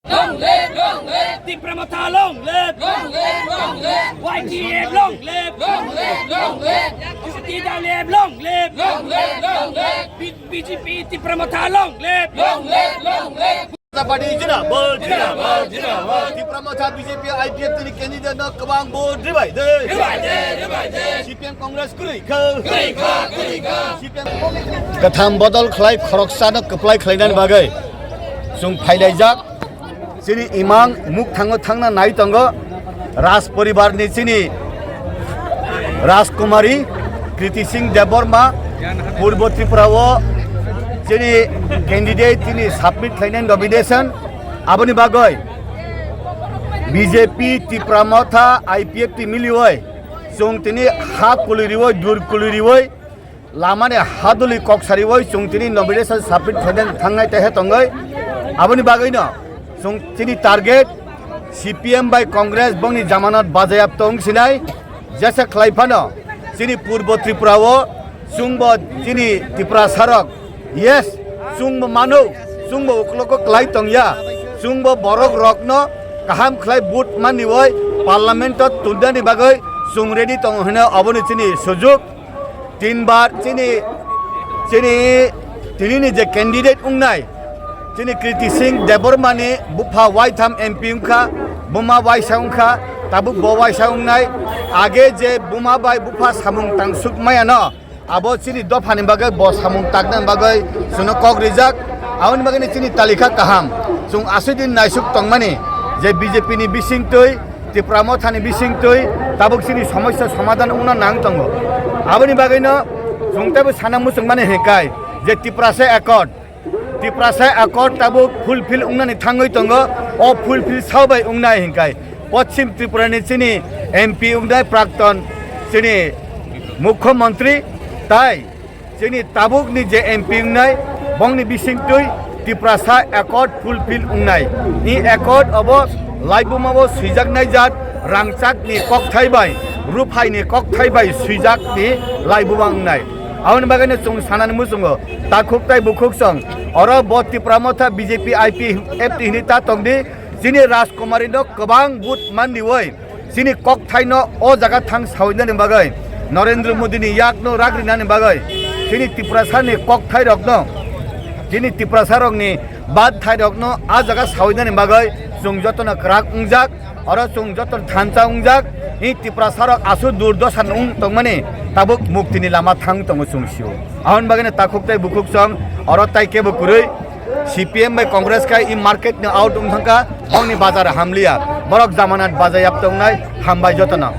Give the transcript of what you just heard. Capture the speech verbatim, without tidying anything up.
Long live, long live. Tipra Motha, long live. Long live, long live. Y T F, long live. Long live, long live. T W F, long live. Long live, long live. B-, B J P, Tipra Motha, long live. Long live, long live. Party zindabad, zindabad, zindabad. Tipra Motha B J P I P F T ni candidate no kwbang vote ribai de. Ribai de, ribai de. C P M Congress kwrwi kha. Kwrwi kha, kwrwi kha. C P M. Kwtham bodol khlai khoroksa no kwplai khlainani bagwi chwng phailaijak. Chini imang mukthango thangna nai tongo Raj poribar ni chini Rajkumari Kriti Singh Debbarma, Purbo Tripura o chini candidate tini submit khlainai nomination. Aboni bagwi B J P, Tipra Motha, I P F T miliwi chwng tini ha kuliriwi, dur kuliriwi, lamani haduli kok sariwi chwng tini nomination submit khlaina thangnai tehe tongwi. Aboni bagwino chwng chini target C P M bai Congress bongni jamanat bajayap tong sinai. Jesa khlai phano chini Purbo Tripura o chwngbo chini Tiprasa rok, yes, chwngbo mano, chwngbo uklogo klai tongya, chwngbo borok rokno kaham khlai vote manwi parliament o tundani bagwi chwng ready tongo hino. Aboni chini sujuk. Tinbar chini, chini, tinini je candidate wngnai, chini Kriti Singh Debbarma ni bupha waitham M P wngkha, buma waisa wngkha, tabuk bo waisa wngnai. Age je buma bai bupha samung tangsuk mayano, abo chini dophani bagwi bo samung taknani bagwi chwngno kok rijak. Aboni bagwino chini talika kaham, chwng aswk din naisuk tongmani je B J P ni bisingtwi, Tipra Mothani bisingtwi tabuk chini somosya somadhan wngna nang tongo. Aboni bagwino chwng teibo sana muchungmani hinkai je Tiprasa Accord, Tiprasa Accord tabuk fulfill wngnani thangwi tongo. O fulfill sao bai wngnai hinkai Poschim Tripura ni chini M P wngnai prakton chini Mukhyamantri tai chini tabukni je M P wngnai, bongni bisingtwi Tiprasa Accord fulfill wngnai. I Accord obo laibuma o swijaknai jat rangchakni kokthai bai, ruphaini kokthai bai swijakni laibuma wngnai. Aboni bagwino chwng sanani muchungo, takhuk tai bukhuk song, oro bo Tipra Motha B J P I P F T hinwi ta tongdi, chini Rajkumari no kwbang vote mandiwi, chini kokthaino o jaga thang sawinani bagwi, Narendra Modi ni yakno ragrinani bagwi, chini Tiprasa ni kokthai rokno, chini Tiprasa rokni bathai rokno a jaga sawinani bagwi chwng jotono kwrak wngjak, oro chwng jotono thansa wngjak, i Tiprasa rok aswk durdosa wng tongmani tabuk muktini lama thang tongo chwng sio. Aboni bagwino takhuk tai bukhuk song oro tai kebo kwrwi C P M bai Congress khai i market ni out wng thangkha, bongni bazar hamliya, borok jamanat bazar yap tongnai, hambai jotono.